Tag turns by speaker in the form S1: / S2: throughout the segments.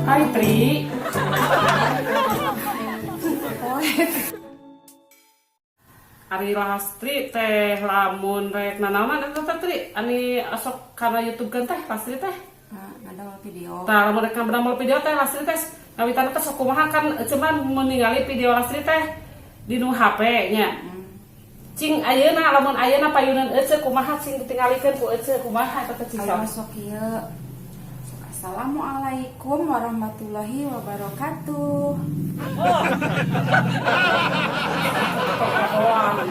S1: Hai, Tri. Ari Lastri teh lamun rek nanaonan eta teh, Tri, ani osok kana YouTube kan teh Lastri teh.
S2: Nah, ada video.
S1: Tah, lamun rek ngadamel video teh Lastri teh ngawitan teh sok kumaha? Kan cuman meningali video Lastri teh di nu HP nya. Cing, ayeuna lamun ayeuna payunan ece kumaha, cing ditinggalikeun ku ece kumaha eta teh, cing?
S2: Kalau sok ieu. Sok, "Assalamualaikum warahmatullahi wabarakatuh."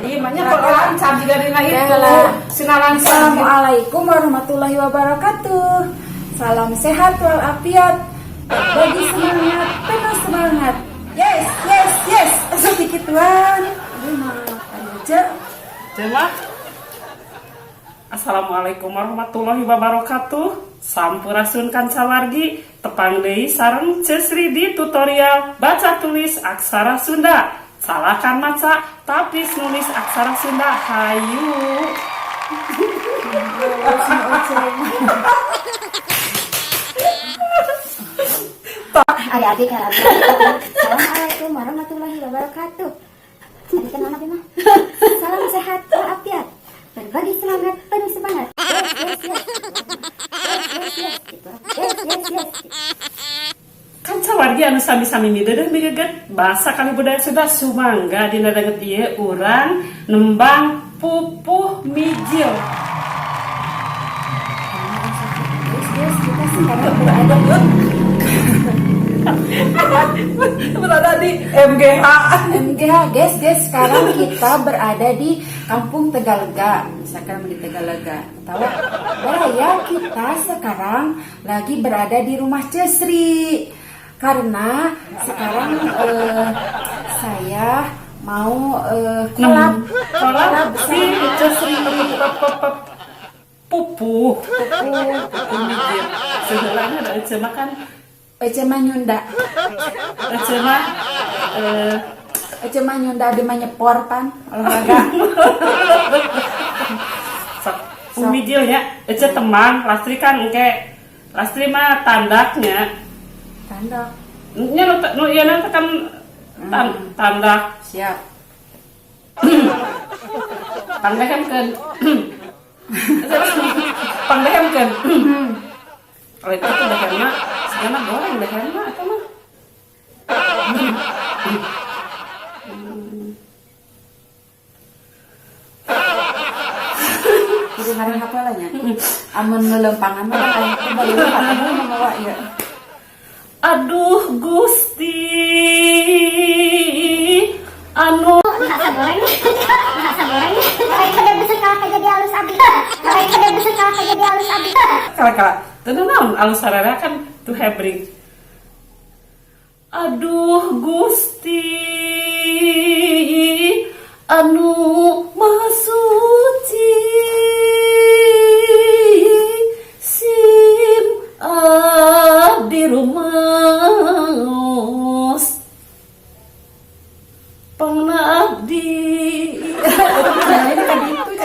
S1: Iya, mah nya kok lancar juga dina itu. Sina lancar.
S2: Assalamualaikum warahmatullahi wabarakatuh. Salam sehat walafiat. Bagi semangat, penuh semangat. Yes, yes, yes. Asa kituan. Aduh mah, ayo aja.
S1: Coba. Assalamualaikum warahmatullahi wabarakatuh. Sampurasun kancawargi, tepang deui sareng Ceu Sri di tutorial baca tulis aksara Sunda. Salakan maca, tapi nulis aksara Sunda. Hayu.
S3: Ari abdi ka abdi. Assalamualaikum warahmatullahi wabarakatuh. Tadi kan mana mah? Salam sehat walafiat. Berbagi semangat, penuh semangat. Yes, yes, yes. Yes, yes, yes. Gitu. Yes, yes, yes.
S1: Kancawargi anu sami-sami mideudeuh migeget basa kali budaya Sunda, sumangga dina danget ieu urang nembang Pupuh Mijil.
S2: Guys, guys, kita sekarang berada
S1: berada di MGH.
S2: MGH, guys, guys, sekarang kita berada di Kampung Tegalega. Misalkan di Tegalega. Tahu? Baraya, kita sekarang lagi berada di rumah Ceu Sri. Karena sekarang saya mau kolab
S1: Kolab
S2: si Ceu Sri.
S1: Pupuh pupuh pupuh mijil sebenarnya ada ece mah kan.
S2: Ece mah nyunda.
S1: Ece mah
S2: Ece mah nyunda, abdi mah nyepor pan olahraga.
S1: Sok pupuh mijil nya, ece teman Lastri kan engke Lastri mah tandaknya.
S2: Tandak.
S1: Nya nu nu ieu nanti kan tandak.
S2: Siap.
S1: Pangdehemkeun, pangdehemkeun. Kalau itu tuh dehemna segala goreng, dehemna eta mah.
S2: Kudu ngarang HP lah nya. Amun nu leumpangan mah kan aya teh baru mah mawa ieu.
S1: Aduh Gusti anu
S3: Rasa goreng. Rasa goreng. Kada bisa kalah jadi halus abdi. Kada bisa kalah jadi halus abdi.
S1: Kala kala teu naon alus sararea kan tuh hebring. Aduh Gusti anu Maha Suci, sim abdi rumaos pangna abdi.
S2: Nah, ini kan itu.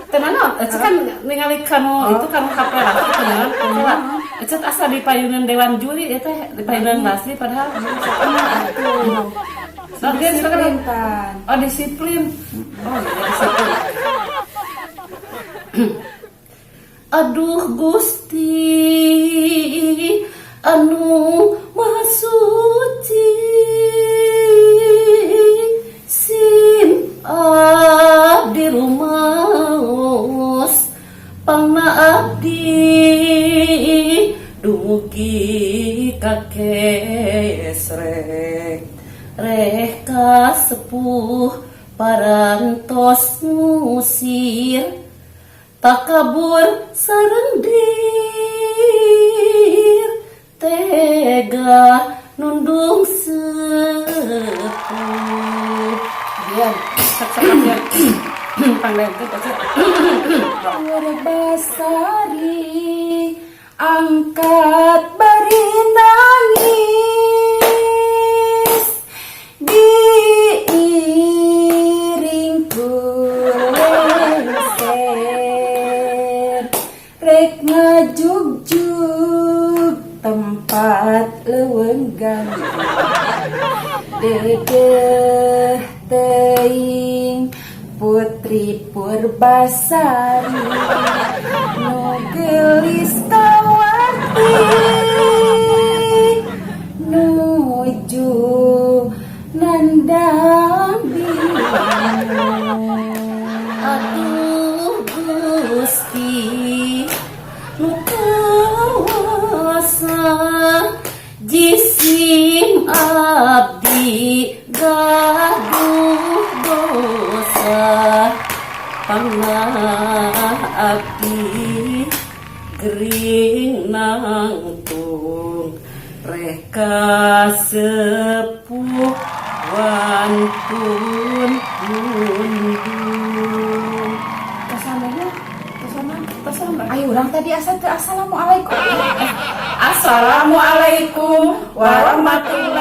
S1: Tenan naon ece kan ningali kanu itu kanu HP Lastri tenan coba ece asa di payunan dewan juri ya teh, di payunan Lastri, padahal
S2: Tuh.
S1: Nah, dia
S2: Disiplin pan.
S1: Oh, disiplin. Oh iya, disiplin. Aduh Gusti anu Maha Suci, sim abdi rumaos pangna abdi dumugi ka kesrek reh sepuh parantos ngusir takabur sareng dir tega nundung sepuh.
S2: Dian.
S1: Sok sok ya. Pangdehemkeun ece.
S2: Purbasari angkat bari nangis diiring ku lengser rek ngajugjug tempat. Lewat leuweung deudeuh teuing Putri Purbasari nu geulis kawarti nuju nandang bingung.
S4: Aduh Gusti nu kawasa, jisim abdi gaduh dosa, pangna abdi gering nangtung reka sepuh wantun mundung.
S2: Kesananya, kesana.
S1: Tosana.
S2: Ayo urang tadi asa teu assalamualaikum.
S1: Assalamualaikum warahmatullahi.